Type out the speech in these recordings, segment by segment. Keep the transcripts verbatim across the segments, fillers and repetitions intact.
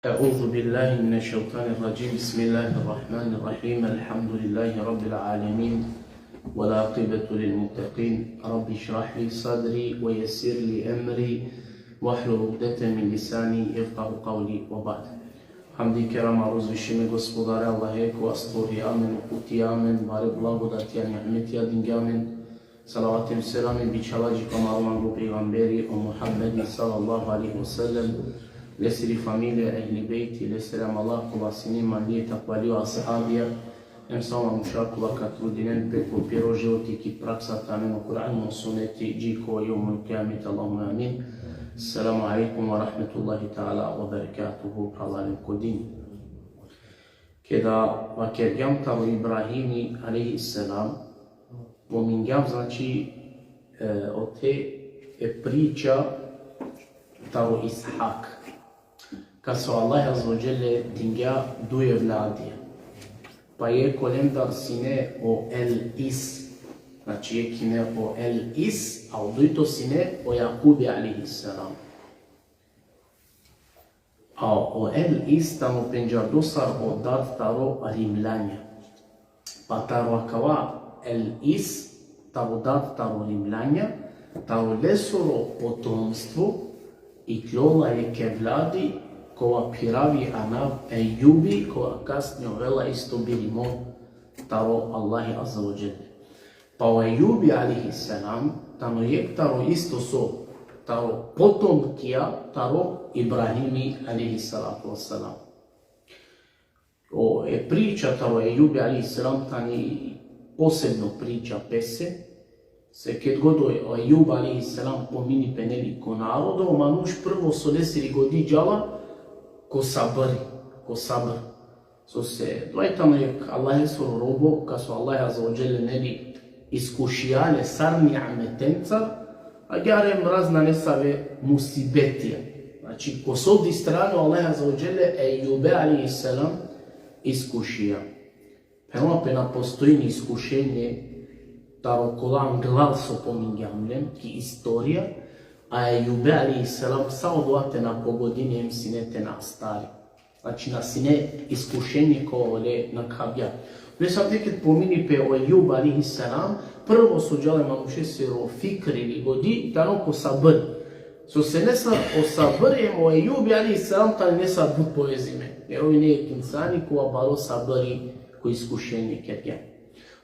أعوذ بالله من الشيطان الرجيم. بسم الله الرحمن الرحيم. الحمد لله رب العالمين. والعاقبة للمتقين. رب اشرح لي صدري ويسر لي أمري واحلل عقدة من لساني يفقه قولي وبعد. Hamdi kerama uzvišime Gospodare Allahe, kova stvorija amen, uputija amen, bare blagodatija, nimetija dingja amen. Salavati hem selami bičhalaja ko amaro manglo pejgamberi o Muhammedi sallallahu alejhi ve sellem, lesiri familija, ehli bejti, lesere amala kola sine imanlije, takvalije, ashabija, hem sa o manuša kola ka trudinen pe ko piro životi ki praksa te anen o Kur'ani hem o suneti dži ko jevmul kijameti, Allahumme amin. Selamu alejkum ve rahmetullahi teala ve berekatuhu, phralalen ko din. Keda vakergjam taro Ibrahimi alejhi selam, pomingjam, znači, e, ote e priča taro Ishak. Kas o Allah azze ve dželle dingja duj evladija. Pa jekh olendar sine o El Is. Znači, jekh ine o El Is, a o dujto sine o Jakubi alejhi selam. A o El Is tano pendžardo sar o dad taro Rimljanja. Pa taro akava El Is, taro dad taro Rimljanja, taro lesoro potomstvo, iklola jekh evladi, kova phiravi anav Ejubi, kova kasnije ovela isto birimo taro Allahi azze ve dželle. Pa o Ejubi alejhi selam tano jekh taro isto so, taro potomkija taro Ibrahimi alejhi salatu ve selam. O, e priča taro Ejubi alejhi selam tani posebno priča pese, se ked god o, o Ejub alejhi selam pomini pe, neli, ko narodo, o manuš prvo so lesiri godi džala ko sabri, ko sabr. So se, dova i tano jekh Allahesoro robo, kas o Allah azze ve dželle, neli, iskušija le sar nimetencar, agjaar hem razna nesave musibetija. Znači, ko so di strane o Allah azze ve dželle e Ejube alejhi selam iskušija. Phenela pe na postojini iskušenje taro kola anglal so pomingjam len ki istorija, a e Ejube alejhi selam sa odova te na pogodini hem sine te na astari. Znači, na sine iskušenje kova ole nakhavgja. Nesave ked pomini pe o Ejub alejhi selam, prvo so džala e manušesoro fikri ili godi, tano ko sabr. So se nesave o sabr hem o Ejubi alejhi selam tani nesave but povezime. Jer ov ine jekh insani kova baro sabri ko iskušenje kergja.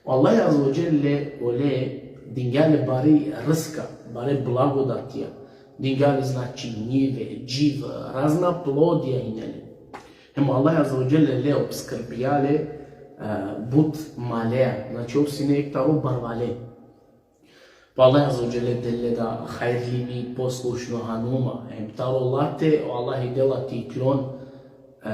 O Allah azze ve dželle ole dingja le bari rizka, bare blagodatija. Dingja le, znači, njive, dživ, razna plodija ine le. Hem o Allah azze ve dželle le opskrbija le, e, but malea, znači, ov sine jekh taro barvale. Pa Allah azze ve dželle del le da hajrlimi, poslušno hanuma. Hem taro late o Allah dela te iklon, e,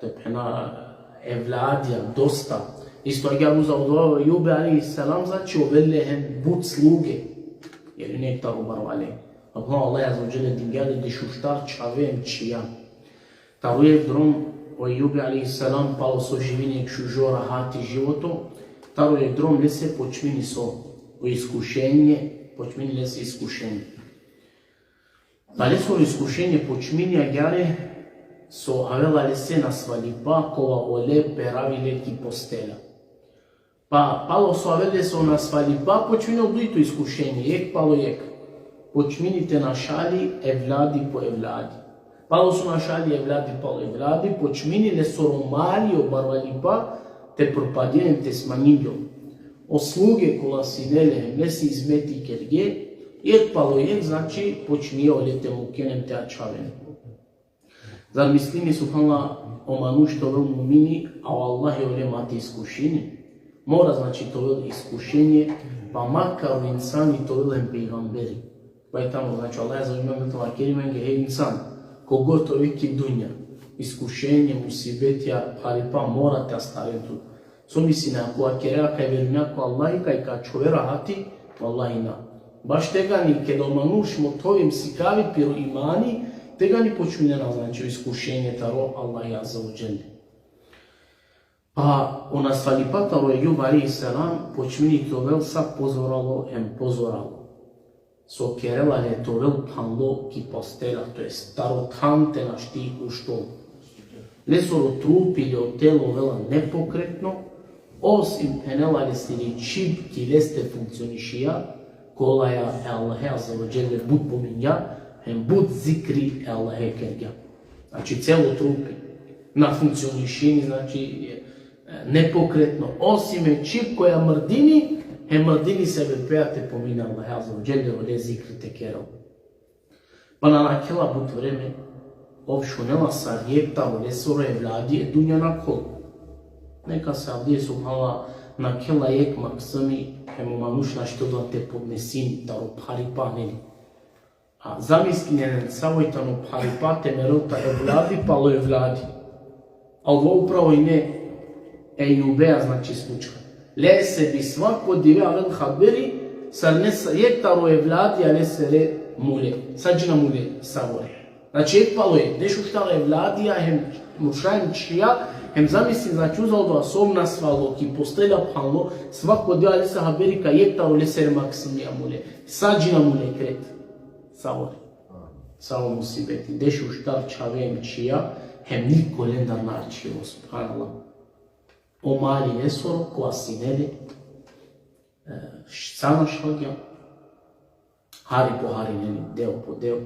te phena, evladija dosta. Isto agjaar uza odova o Ejube alejhi selam, znači, ovel le hem but sluge. Jer ine jekh taro barvale. Ama Allah azze ve dželle dingja le dešuštar čhave hem čhija. Taro jekh drom o Ejubi alejhi selam, palo so živini jekh šužo rahati životo, taro jekh drom lese počmini so, o iskušenje, počmini lese iskušenje. Pa lesoro iskušenje počmini agjaar so avela lese nasvalipa kova ole peravi le ki postela. Pa palo so avela lese o nasvalipa, počmini o dujto iskušenje, jekh palo jekh. Počmini te našali evladi po evladi. Palo so našali evladi palo evladi, počmini lesoro mali, o barvalipa, te propadini, te smanjini. O sluge kola sine le, lese izmeti kerge, jekh palo jekh, znači, počmini ole te muken hem te ačhaven. Zar mislini, subhanallah, o manuš te ovel mumini, a o Allah ole ma te iskušini? Mora, znači, te ovel iskušenje, pa makar o insani te ovel hem pejgamberi. Pa i tano, znači, Allah azze ve dželle vakeri amenge: He insan, kogod ove ki dunja, iskušenje, musibetija, pharipa mora te astaren tut. So mislina, ako vakerea kaj verujnea ko Allahi, kaj ka ačhove rahati? Vallahi na. Baš tegani, keda o manuš mothovi hem sikavi piro imani, tegani počminena, znači, o iskušenje taro Allahi azze ve dželle. Pa o nasvalipa taro Ejub alejhi selam počmini te ovel sa pozoralo hem pozoralo. So kerela le te ovel thanlo ki postela, to jest taro than te našti uštel. Lesoro trupi ili o telo ovela nepokretno, osim, phenela, lesiri čhib ki leste funkcionišija, kolaja e Allahe Azze ve Dželle but pomingja, hem but zikri e Allahe kergja. Znači, celo trupi na funkcionišini, znači, e, nepokretno, osim e čhib koja mrdini, hem mrdini sebepeja te pomini Allahe Azze ve Dželle, ole zikri te kerel. Pa na nakhela but vreme, ov šunela sar jekh taro lesoro evladi e dunja nakhol. Neka se avdive, subhanallah, nakhela jekh maksimi, hem o manuš našti da te podnesini taro pharipa, neli. A zamislinen savo i tano pharipa te merel taro evladi palo evladi. A ovo upravo ine e Ejubea, znači, slučka. Lese bi svako dive avel haberi sar nesar jekh taro evladija lesere mule. Sa džina mule savore. Znači, jekh palo jekh, dešuštar evladija hem murša hem čhija, hem zamislin, znači, uzalo da so ov nasvalo ki postelja phanlo, svako dive lese haberi kaj jekh taro lesere maksimija mule. Sa džina mule kret. Savore. Savo musibeti. Dešuštar čhave hem čhija, hem niko lendar na ačhilo, subhanallah. O mali lesoro, kova sine le, e, sa našalgja, hari po hari, neli, deo po deo.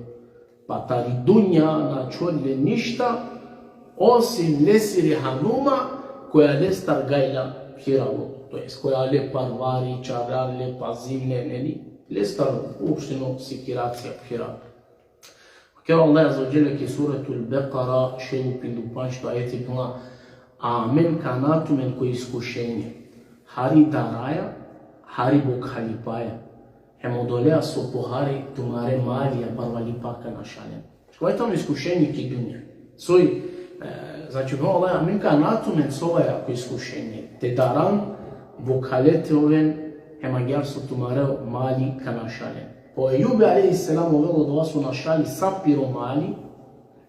Pa tari dunja na ačhol le ništa, osim lesiri hanuma, koja lestar gajla phiralo. To jest, koja le parvari, čarar le, pazin le, neli, lestar uopšteno sikiracija phiralo. Vakerel o Allah Azze ve Dželle ki Suretul Bekara, šel u pinda u pandžto ajeti, phenela: A amen ka ana tumen ko iskušenje, hari daraja, hari bokhalipaja, hem odoleja so pohari tumare malija, barvalipa ka našalen. Kova tano iskušenje ki dunja. Soj, e, znači, phenela o Allah: Amen ka ana tumen sovaja ko iskušenje, te daran, bokhale te oven, hem agjaar so tumare mali ka našalen. O Ejubi alejhi selam ovela odova so našali sa piro mali,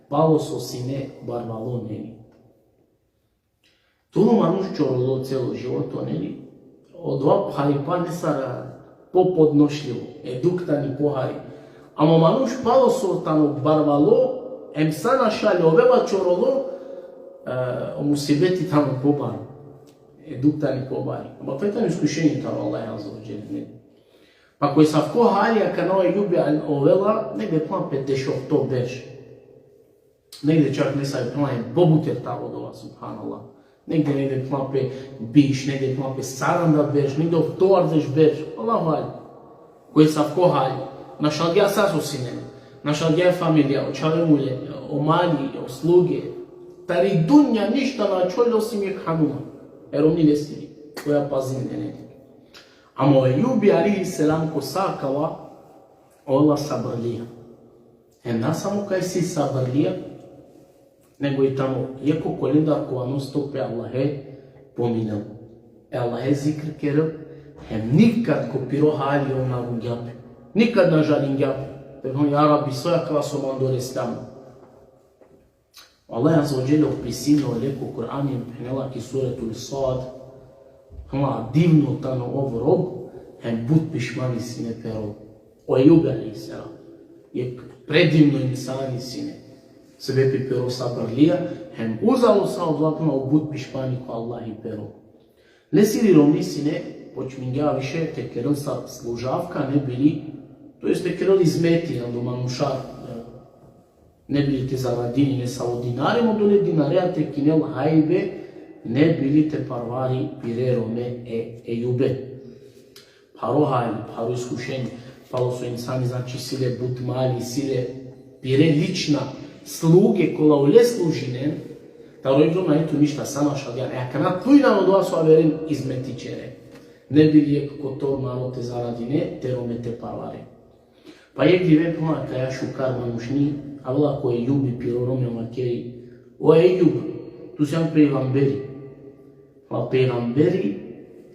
palo so sine barvalo, neli. Te ulo manuš čorolo celo životo, neli. Odova pharipa nesar popodnošljivo, e dukh tani pohari. Ama manuš palo so tano barvalo, em sa našali, ovela čorolo, e, o musibeti tano pobaro. E dukh tani pobari. Ama pe tano iskušenje taro Allah Azze ve Dželle, neli. Pa ko esavko hali akana o Ejubi al-, ovela, negde phenela pe dešohto berš. Negde čak nesave phenela pe pobuter taro odova, subhanallah. Negde, negde phenela pe biš, negde phenela pe saranda berš, negde ohtovardeš berš. Allahu alem. Ko esavko hali. Našalgja sa so sine le. Našalgja familija, o čhave mule, o mali, o sluge. Tari dunja ništa na ačhol osim jekh hanuma. E romni lesiri, koja pazini le, neli. Ama o Ejubi alejhi selam ko sa akava, ovela sabrlija. Hem na samo kaj si sabrlija, nego i tano jekh kolendar kova non stop e Allahe pominel. E Allahe zikr kerel, hem nikad ko piro hali ov na rungja pe. Nikad na žalingja pe. Pe phenel: Ja Rabbi, soj akava so man doreslam. Allah Azze ve Dželle opisini ole ko Kur'ani, phenela ki Suretul Sad, phenela: Divno tano ov rob, hem but pišmani sine pero. O Ejub alejhi selam. Jekh predivno insani sine. Sebepi pero sabrlija, hem uzalo sa odova, phenela, ov but pišmani ko Allahi pero. Lesiri romni sine, počmingja više te kerel sa služavka, ne bi li, to jest te kerel izmeti ando manuša, e, ne bi li te zaradini nesavo dinari, hem odole dinareja te kinel hajbe, ne bi li te parvari pire rome e Ejube. Pharo hali, pharo iskušenje, palo so insani, znači, si le but mali, si le pire lična sluge kola ole služinen, taro Ejub nane tu ništa, sa našalgjan. E akana tu inan odova so averen izmeti ćere. Ne bi li jekh kotor maro te zaradine, te rome te parvare. Pa jekh dive, phenela, kaja šukar manušni avela ko Ejubi piro rom hem vakeri: O Ejub, tu sian pejgamberi. Pa pejgamberi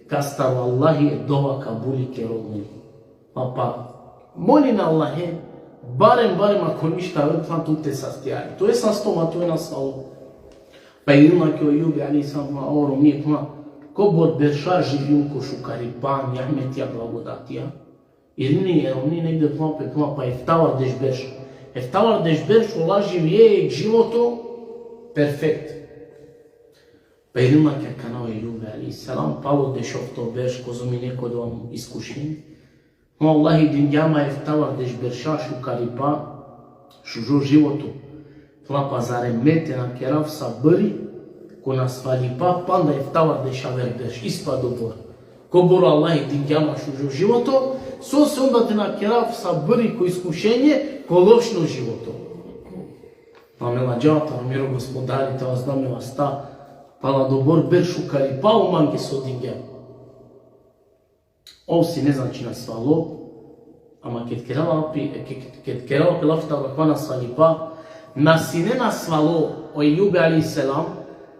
kastar o Allahi e dova kabuli kerol. Pa, pa molin Allahe, barem, barem ako ništa aver, phenela, tu te sastijari. Tu e sasto, ma tu e nasvalo. Pa irinela ki o Ejubi alejhi selam, phenela, o romni, phenela, kobor berša živgjum ko šukaripa, nimetija, blagodatija. Irini e romni negde, phenela, pe, phenela, pa eftavardeš berš. Eftavardeš berš ola živgje jekh životo perfekt. Pa irinela ki akana o Ejubi alejhi selam, palo dešofto berš, kozom ine ko dova iskušenje. Mo Allahi dingja ma eftavardeš berša šukaripa, šužo životo. Phenela pa zar me te na kerav sabri, ko nasvalipa, panda eftavardeš aver berš, ispa dobor. Kobor o Allahi dingja ma šužo životo, sose onda te na kerav sabri ko iskušenje, ko lošno životo. Pa me ladžava taro miro Gospodari te vazda me vasta, pala dobor berš šukaripa o mange so dingja. Ov sine, znači, nasvalo, ama ked kerela pe, ke-, ke-, ked kerela pe lafi taro akava nasvalipa, na sine nasvalo o Ejubi alejhi selam,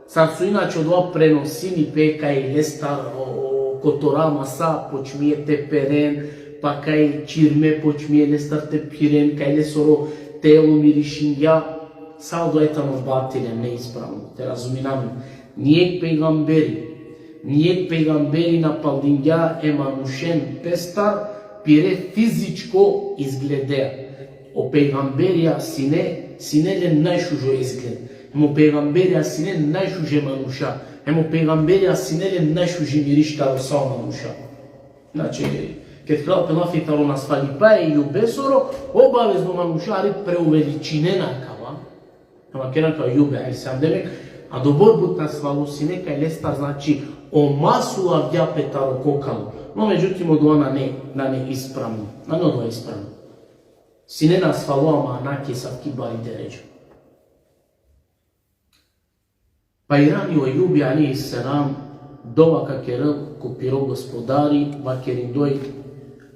sar so inače odova prenosini pe kaj lestar o, o, kotora masa počmije te peren, pa kaj čirme počmije lestar te piren, kaj lesoro telo mirišingja, sa odova tano batil, neispravno, te razumina amen. Nijek pejgamberi, nijek pejgamberi na paldingja e manušen pestar pire fizičko izgledea. O pejgamberija sine, sine len najšužo izgled. Hem o pejgamberija sine najšuže manuša. Hem o pejgamberija sine len najšuži miriš taro sa o manuša. Znači, ked kerela pe lafi taro nasvalipa e Ejubesoro, obavezno manuša hari preuveličinena akava. Ama kera kaj o Ejubi alejhi selam, demek, adobor but nasvalo sine kaj lestar, znači, o mas ulavgja pe taro kokalo. No, međutim, odova nane, nane ispravno. Nane odova ispravno. Sine nasvalo, ama na ki asavki bari deredža. Pa irani o Ejubi alejhi selam dova ka kerel ko piro Gospodari, vakerindoj: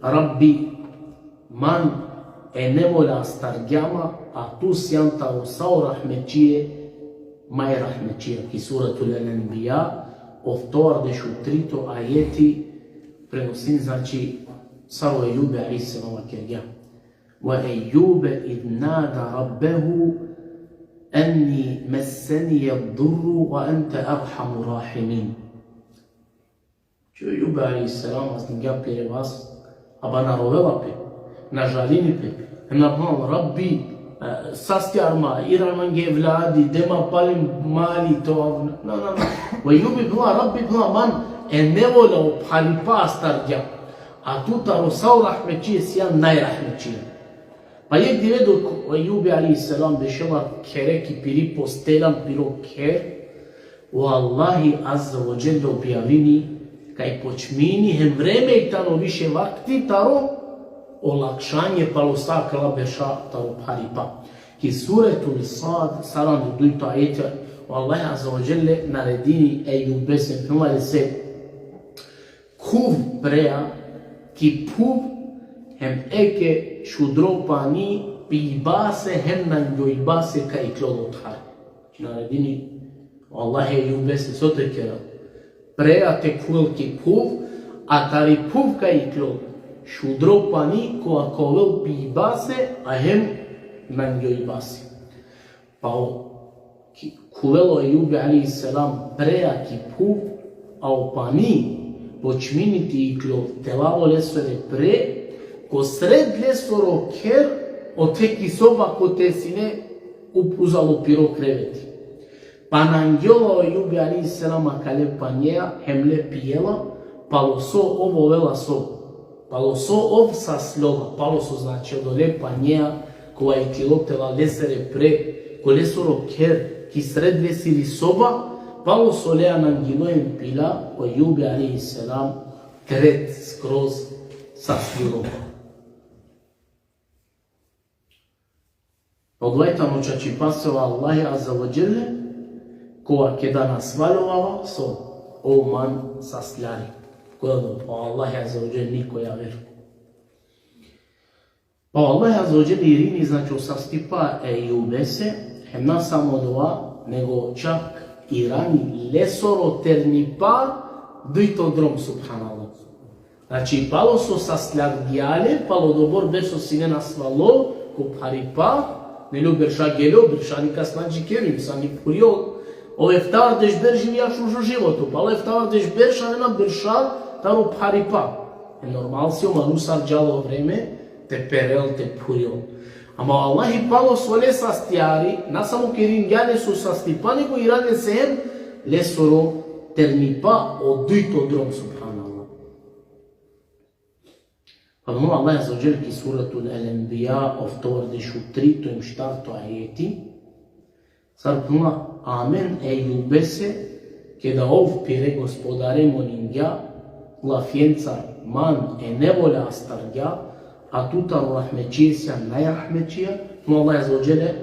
Rabbi, man e nevolja astargja ma, a tu sian taro sa o rahmetčije, maj rahmetčija. Ki Suratul Enbija, oftovardeš u trito ajeti, prenosini, znači, sar o Ejubi alejhi selam vakergja: وأيوب إذ نادى ربه أني مسني الضر وأنت أرحم الراحمين. Znači, o Ejubi alejhi selam vazdingja pire vas, aba na rovela pe, na žalini pe, na phenela: Rabbi, e, sastjar ma, iran mange evladi, de ma palim mali, to avna. Na, na, na. O Ejubi phenela: Rabbi, phenela, man e nevolja, o pharipa astargja, a tu taro sa o rahmetčije sian najrahmetčija. Pa jekh dive dok o Ejubi alejhi selam bešela khere ki piri postelja, piro kher, o Allahi azze ve dželle objavini kaj počmini hem vreme i tano više vakti taro olakšanje palo sa akala berša taro pharipa. Ki Suretul Sad, saranda dujto ajeti, o Allahi azze ve dželle naredini e Ejubese, phenela lese: Khuv prea ki phuv, hem eke šudro pani pibase hem nangjojbase ka iklol otar. Znači, naredini o Allahi e Ejubese so te kerel. Prea te khuvel ki phuv, a tari phuv ka iklol šudro pani kova ka ovel pibase, a hem nangjojbase. Pa o, ki-, khuvela o Ejubi alejhi selam prea ki phuv, a o pani počmini te iklol telalo lesore pre, ko sred lesoro kher, ote ki soba kote sine upuzalo piro kreveti. Pa nangjela o Ejubi alejhi selam akale panjea, hem le pijela, palo so ov ovela so. Palo so ov saslola, palo so, znači, odole panjea kova iklilo tela lesere pre, ko lesoro kher, ki sred lesiri soba, palo so lea nangilo hem pila, o Ejubi alejhi selam tret skroz saslilo. Odova i tano čačipase o Allahi azze ve dželle, kova keda nasvaljovava so, ov man sasljari. Kova do, o Allahi azze ve dželle, niko javer. Pa o Allahi azze ve dželle irini, znači, o sastipa e Ejubese, hem na samo dova, nego čak irani lesoro ternipa dujto drom, subhanallah. Znači, palo so sasljagdja le, palo dobor berš so sine nasvalo ko pharipa, neli o berša gele, o berša nikas na džikeri, insan i phurjol. Ov eftavardeš berš živja šužo životo, palo eftavardeš berš avena berša taro pharipa. E normal si o manuš sar džala o vreme te perel, te phurjol. Ama Allahi palo so le sastjari, na samo kerindja le so sastipa, nego irani lese hem lesoro ternipa o dujto drom, subhanallah. Pa phenela o Allah Azze ve Dželle ki Suratul Al-Anbiya, oftovardeš u trito em štarto ajeti, sar phenela: Amen e Ejubese, keda ov pire Gospodare molingja, lafjencar man e nevolja astargja, a tu taro rahmetčije sija najrahmetčija, phenela o Allah Azze ve Dželle: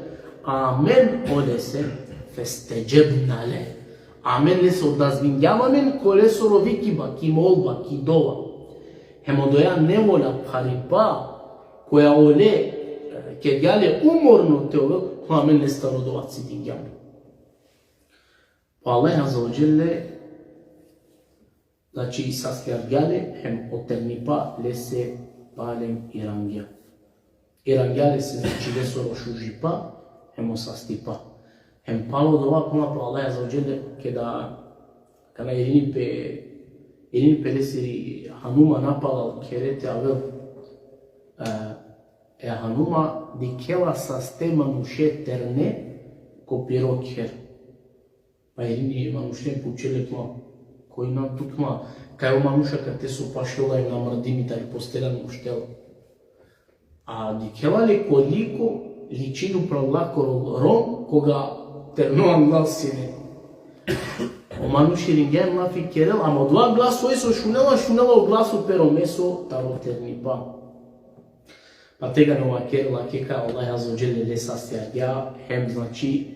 Amen olese, festedžebna leh. Amen lese, odazvingjam amen ko lesoro vikiba, ki molba, ki dova. Hem odoja nevolja, pharipa, koja ole, e, kergja le umorno te ovel, amen lestar odova cidingjam. Pa Allah Azze ve Dželle, znači, sastjargja le, hem o ternipa lese palem irangja. Irangja lese, znači, lesoro šužipa, hem o sastipa. Hem palo dova, phenela, pa Allah Azze ve Dželle, keda, kana irini pe, irini pe lesiri hanuma napalal khere te avel, e, e hanuma dikhela saste manuše terne ko piro kher. Pa irini manušen pučela le, phenela: Koj injan tu, phenela, kaj o manuš akate so pašola i namrdimi, tari postela uštela. A dikhela le koliko ličini upral lakoro rom, koga terno anglal sine. O manuš iringja lafi kerel, ama odova glaso oj so šunela, šunela o glaso pe romeso taro ternipa. Pa tegani vakerela kaj o Allah Azze ve Dželle lese sastjargja, hem, znači,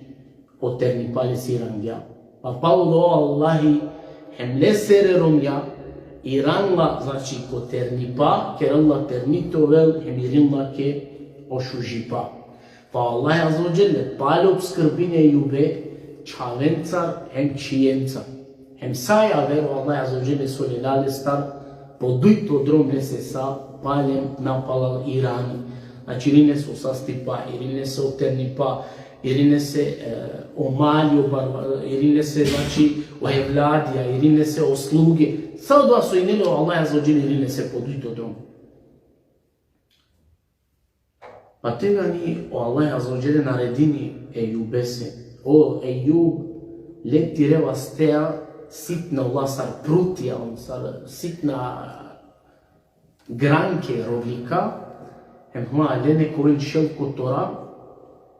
o ternipa lese irangja. Pa palo dova o Allahi hem lesere romnja iranla, znači, ko ternipa, kerela terni te ovel, hem irinla ke o šužipa. Pa Allah Azze ve Dželle pale obskrbini e Ejube čhavencar hem čhijencar. Hem sa javer o Allah Azze ve Dželle so lela lestar, po dujto drom lese sa palem napalal irani. Znači, irini lese o sastipa, irini lese o ternipa, irini lese, e, o mali, o barva-, irini lese, znači, o evladija, irini lese o sluge. Sa odova so ine le o Allah Azze ve Dželle irini lese po dujto drom. Pa tegani o Allah Azze ve Dželle naredini e Ejubese: O Ejub, le tire vastea sitna ola sar prutija, on sar sitna granke, rovlika, hem, phenela, le nek oven šel kotora,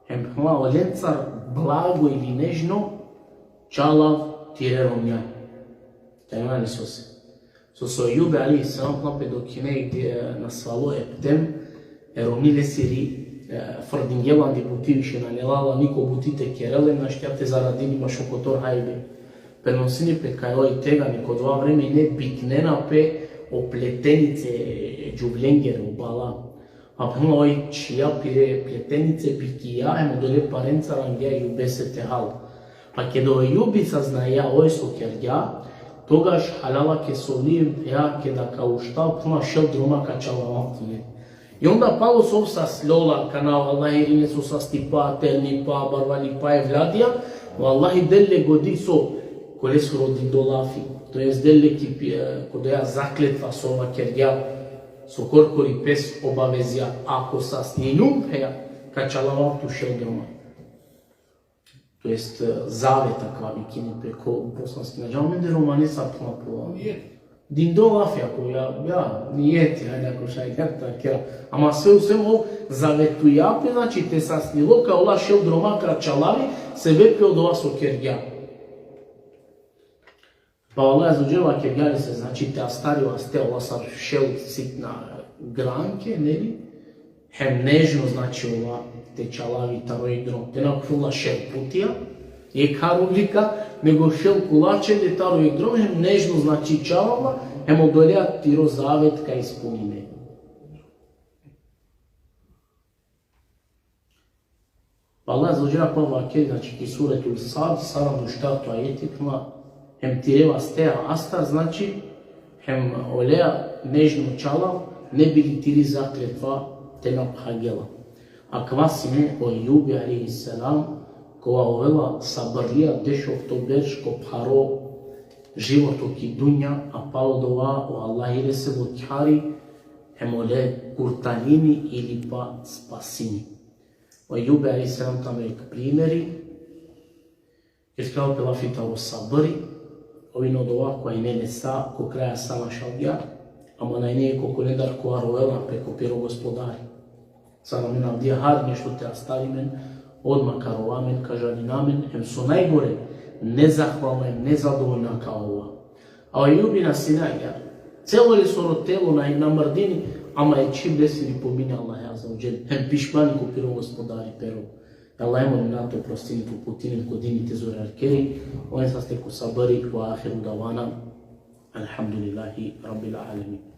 hem, phenela, olencar blago ili nežno čalav tire romnja. Tegani sose. So, so Ejub alejhi selam, phenela, pe dok ine, e, nasvalo eptem, e romni lesiri, e, frdingje la andi buti, više na lela la niko buti te kerel, našti te zaradini mašo kotor hajbe. Prenosini pe kaj oj tegani ko dova vreme ine biknena pe o pletenice, e, džuvlengere, o bala. A, phenela, oj čhija pire pletenice, bikija, hem odole parencar angja e Ejubese te hal. Pa keda o Ejubi saznaja oj so kergja, togaš haljala ke sovni, ja, keda ka ušta, phenela, šel droma ka čalav tut. I onda palo so ov sasljola, kana o Allah irini lese o sastipa, ternipa, barvalipa, evladija, o Allah del le godi so, ko lesoro dindo lafi, to jest del le ki pi-, e, ko odoja zakletva so ov kergja, so korkori pes obavezija: Ako sasnjinum pe, ja, ka čalav tut, šel droma. To jest, e, zavet akava vikini pe ko bosanski, na džanav amende romane sar, phenela, po. Dindo lafi, ako, ja, ja, nijeti, hajde, ako šaj, ja, ta kera. Ama sve u svemu ov zavetuja pe, znači, te sasnilo kaj ola šel droma ka čalavi, sebepi odova so kergja. Pa Allah Azze ve Dželle vakergja lese, znači, te astari vaste ola sar šel sitna granke, neli? Hem nežno, znači, ola te čalavi taro jekh drom. Te na khuvel la šel putija, jekha rovlika, nego šel kolačhe le taro jekh drom, hem nežno, znači, čalav la, hem odolea tiro zavet ka ispunine. Pa Allah Azze ve Dželle pa vakeri, znači, ki Suretul Sad, saranda u štarto ajeti, phenela, hem tire vastea astar, znači, hem olea nežno čalav, ne bi li tiri zakletva te na phagela. Akava sine o Ejubi alejhi selam, kova ovela sabrlija dešofto berš ko pharo životo ki dunja, a palo dova o Allahi lese lokjari, hem ole kurtarini ili pa spasini. O Ejubi alejhi selam tano jekh primeri, Ked ka pe lafi taro sabri, ov ine odova kova ine nesa ko kraja sa našaldja, ama na ine ko kolendar kova rovela pe ko piro Gospodari. Sar amen avdive hari nešto te astari amen, odma ka rova amen, ka žalina amen, hem so najgore, nezahvalna hem nezadovoljna ka ova. A o Ejubi na sine agjaar, celo lesoro telo na, na mrdini, ama e čhib lesiri pomini Allahe Azze ve Dželle, hem pišmani ko piro Gospodari pero. Allahe molina te oprostini, te uputini ko dini, te zorjarkeri, oven saste ko sabri. Ve ahiru davana, elhamdulillahi rabbil alemin.